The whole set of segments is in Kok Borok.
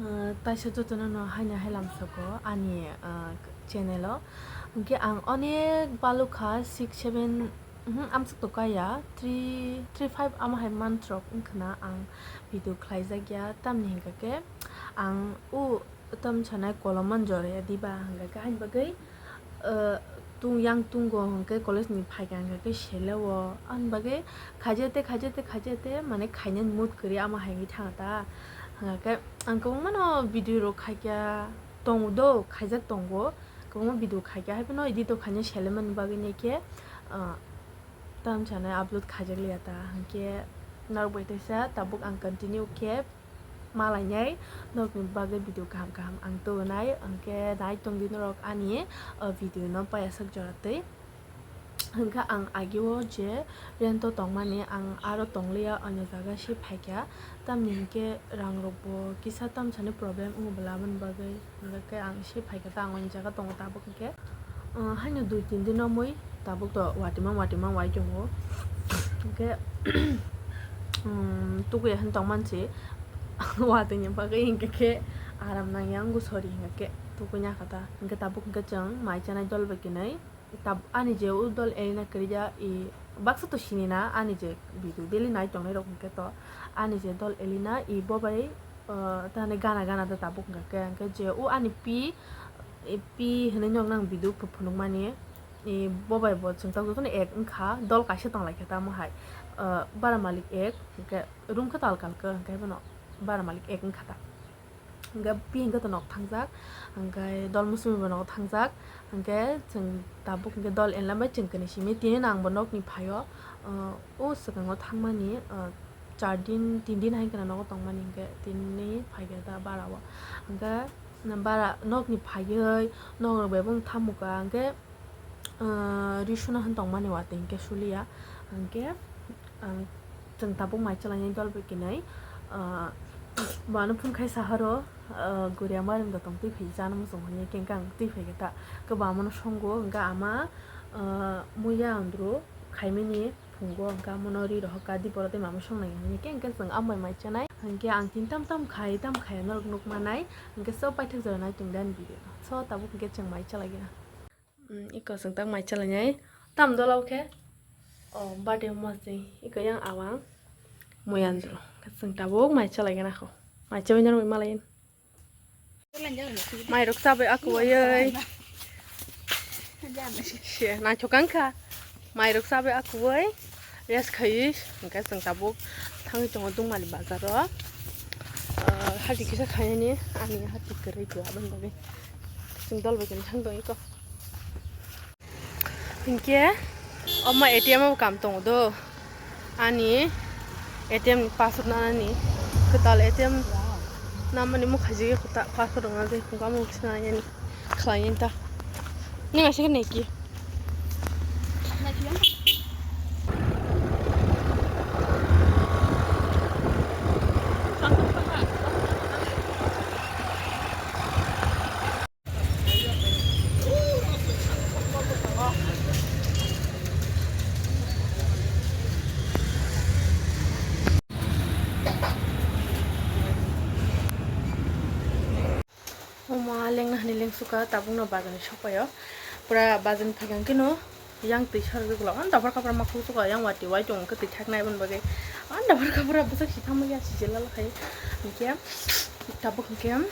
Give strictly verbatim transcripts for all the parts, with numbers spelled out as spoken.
Ah, taisa jotono no haino hai lamsoko ani, ah, channel o. Hwnkhe ang onek balukha six seven, mhm, amsuk to kaya, three, three five ama hai month rok wngkhwna ang video khlaijakya, tamni hwnkha khe ang o tam sanai kolom man jorya diba hwnkha khe haini bagwi, ah, tung yang tungo hwnkhe college ni phaikha hwnkha khe sele o, ani bagwi khaijate, khaijate, khaijate, mane khainani mood kwrwi ama hai wngwi thangkha ta. Hwnkha khe ang kwbangma no video rok khaikha tongo do, khaijak tongo, kwbangma video khaikha, haiphano edit rok khaina sele mani bagwi ni khe, ah, tam sanai upload khaijak liya ta. Hwnkhe norok bai teisa tabuk ang continue khe malainai, norokni bagwi video kaham kaham ang tubunai, hwnkhe nai tongdi norok ani, o, video no payasok jora twi. Hwnkhe ang ageo je rent o tongmani, ang aro tongliya, ani jaga se phaikha, tamni hwnkhe rang rok bo kisa tam sani problem wngo bwla aboni bagwi. Hwnkhe ang se phaikha ta, ang o jaga tongo tabuk hwnkhe, ah, haino dui tin din romwi tabuk to watimang watimang wai tongo. Hwnkhe, um, tukuya hin tongmansi watwini bagwi hwnkhe khe aram nangya wngo sori hwnkhe khe tukuina kha ta. Hwnkhe tabuk hwnkhe chwng mai chanai dol bai kwnwi. Tab-, ani je o dol Elina kwrwija, i baksa to sini na, ani je video daily nai tongnai rok hwnkhe to, ani je dol Elina, i bo bai, uh, tani gana gana da tabuk hwnkha khe, hwnkhe je o ani pi, i pi hinwi nog nang video phu-, phunukmani, i bo bai bo chwng tabuk jotono ek wngkha, dol kaisa tonglaikha tamo hai, uh, bara malik ek, hwnkhe room khe tal kal khe, hwnkhe bono bara malik ek wngkha ta. Hwnkhe pi hwnkhe to nok thangjak, hwnkhe dol muchungni bo nogo thangjak, hwnkhe chwng tabuk hwnkhe dol Elina bai chwng kwnwi simi tini no ang bo nokni phaio, o, o swkango thangmani, o, char din, tin din hai kheno nogo tongmani hwnkhe tini phaikhe da bara o. Hwnkhe bara nokni phaiwi nok rok bai bo thamuka hwnkhe, ah, ri suna hwn tongmani watwi hwnkhe suliya. Hwnkhe ang chwng tabuk mai chwlainai dol bai kwnwi, ah, bo ano phone khai sahoro, ah, guriya marim da tong twi phai chana muchung hwnwi hwnkhe ang twi phaikhe ta kwbangma no songo hwnkhe ama, ah, muya andro khaimani phungo hwnkhe amono ri rohor ka di borok tei mama songnai hwnwi hwnkhe chwng ambai mai chanai hwnkhe ang tin tam tam khai tam khai norok nukmanai hwnkhe so paithak jora nai tongdi ani video so tabuk hwnkhe chwng mai chwlaiya. Umm, iko chwng tak mai chalainai. Tam dola o khe? O, birthday o masing. Iko yang awang. Moyandro. Chwng tabuk mai chalaigena kho. Mai chabai norok malayen. Mai rok chabai akuwai. Se, naithok ang kha. Mai rok chabai akuwai. Rest khaiwi hwnkhe chwng tabuk thangwi tongo Dungmali bazar o. Ah, hati kisa khainani, ani hati kwrwi bo aboni bagwi. Chwng dol bai kwrwi thang tong iko. Hinkhe omo A T M o kam tongo do. Ani A T M ni password nanani. Kwtal A T M namani mukhaijagwi kwtal password rwna de. Hwnkhe omo kisa nanani. Khlainani ta. Nini aswk nai ki? Omo lengna hwnwi lengsukha, tabukno bazarni sokpaio. Pura bazarni phaikha hwnkhe no yang twi sarjak ulo. Ani dophar kaphra ma khukjak o, yang watwi wai tongo hwnkhe twi thaknai aboni bagwi. Ani dophar kaphra bwswk si thangma ya si jela khai. Hwnkhe tabuk hwnkhe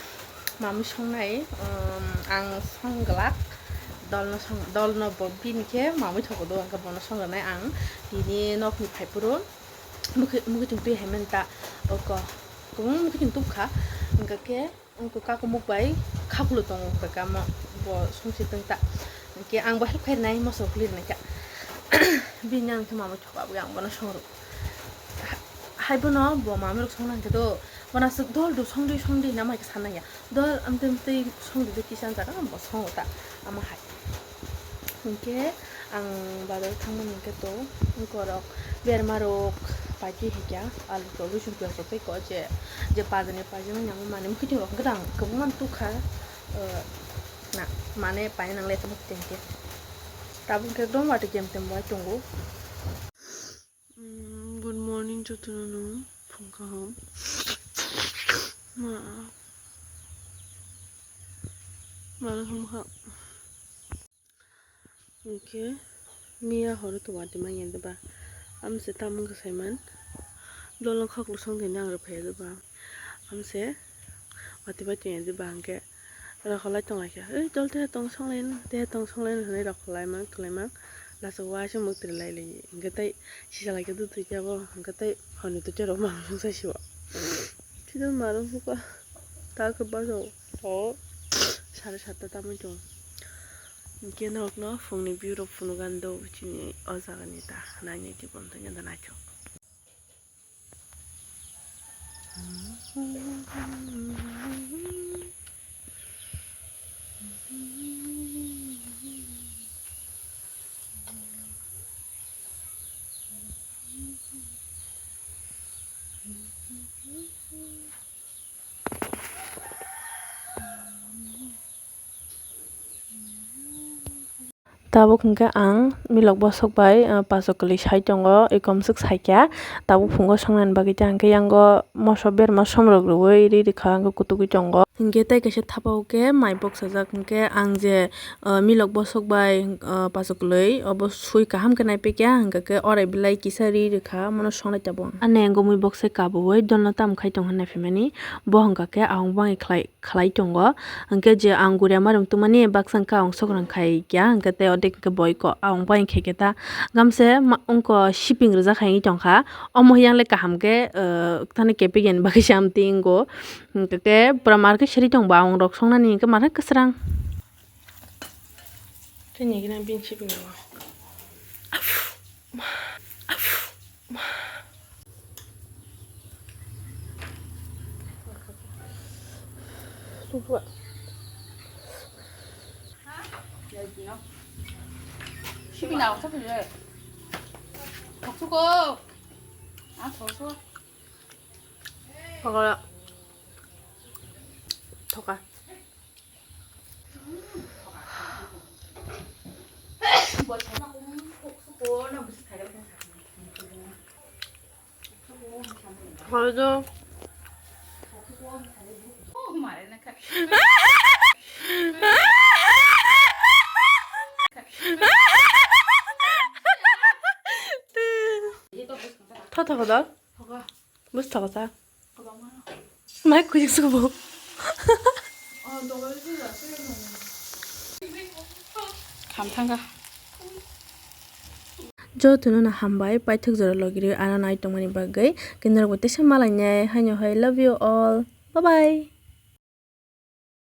mamwi songnai, um, ang song glak. Dolno song, dolno bo bini khe mamwi thogo do, hwnkhe bono song rwnai ang. Tini nokni phaiphuru. Mukhe-, mukhe chwng twi hai manta oko kwbangma mukhe chwng tubkha, hwnkha khe wngkha kakumuk bai khakulo tongo, hwnkha khe amo bo songsi tong ta, hwnkhe ang bo help khai rwnai, moso kuli rwnai kha. Bini ang khe mamwi thogo, aboni ang bono song rw hai, bono bo mamwi rok songna hwnkhe do, bono aswk dol do songdi songdi hinwi ama hai khe sanna ya. Dol amtwi amtwi songdi de kisa jaga bo songo ta ama hai. Hinkhe ang bazar thangmani hinkhe to borok berma rok paidi hinkhe alu rok lusung piyaj rok tei ko je je bazar ni paijak mani amo manwi muikhwtwng rok hwnkhe ang kwbangma tukha, eh, na mane paina nangle tamo hinkhe tabuk hinkhe ekdom watwi kem tem bo tongo. Mm, good morning jotono no phung kaham. Ma, Mano hwnmokha. Hwnkhe miya horo to watwi manya diba? Amse tamung khe saiman. Dolo khoklo song thani ang rw phaiya diba? Amse watwi bai tongya diba hwnkhe rokholai tonglaikha. "Ei dol teha tong songlaino, teha tong songlaino," hwnwi rokholai mang twlai mang. Lasa waisa mwktwi lai lai hwnkhe tei sisa lai khe dutwi khe abo hwnkhe tei hwnwi twi chwrwk mang song sai siwo. Chidon maro hwnkha ta khe bajao. O sare satta tamo chwng. Hwnkhe nokno phungni view rok phunukgani do chini o jagani ta nainai tibw wngtongya da naithok. Tabuk hwnkhe ang milok bosok bai, ah, paso kwlwi sai tongo, ekomswk saikha. Tabuk phungo songnani bagwi tei hwnkhe yango moso berma somrok rwui ri rikha, hwnkhe kutugwi tongo. Hwnkhe tei kaisa thapa o khe mai boksajak, hwnkhe ang je, ah, milok bosok bai, ah, paso kwlwi obo sui kaham khe naipikya, hwnkhe orai belai kisa ri rikha, omono songnai tabuk. Ani ang gumui bokse kabui dolno tamo khai tong hwnna phaimani, bo hwnkha khe ang bangwi khlai khlai tongo. Hwnkhe je ang guriya marung tongmani baksa hwnkhe ang sokrang khai kya, hwnkhe tei odek hwnkhe boiko ang bai khe khe ta gamse ma-, wngko shipping rijak hai wngwi tongkha. Omo yang le kaham khe, uh, thani kepik yani bagwi se amtwi wngo. Hwnkhe khe pura mar khe siri tongbo ang rok songnani hwnkhe mar khe kwsrang. Tini gina bin shipping abo. Thoka. Hoi do. Tho tho da. Bus tho sa. Mai kujik subo. Khamthanga. Jotono no hambai, paithak jora logirwi ano nai tongmani bagwi. Kinrok bo teisa malainai, haino hai love you all. Bye bye.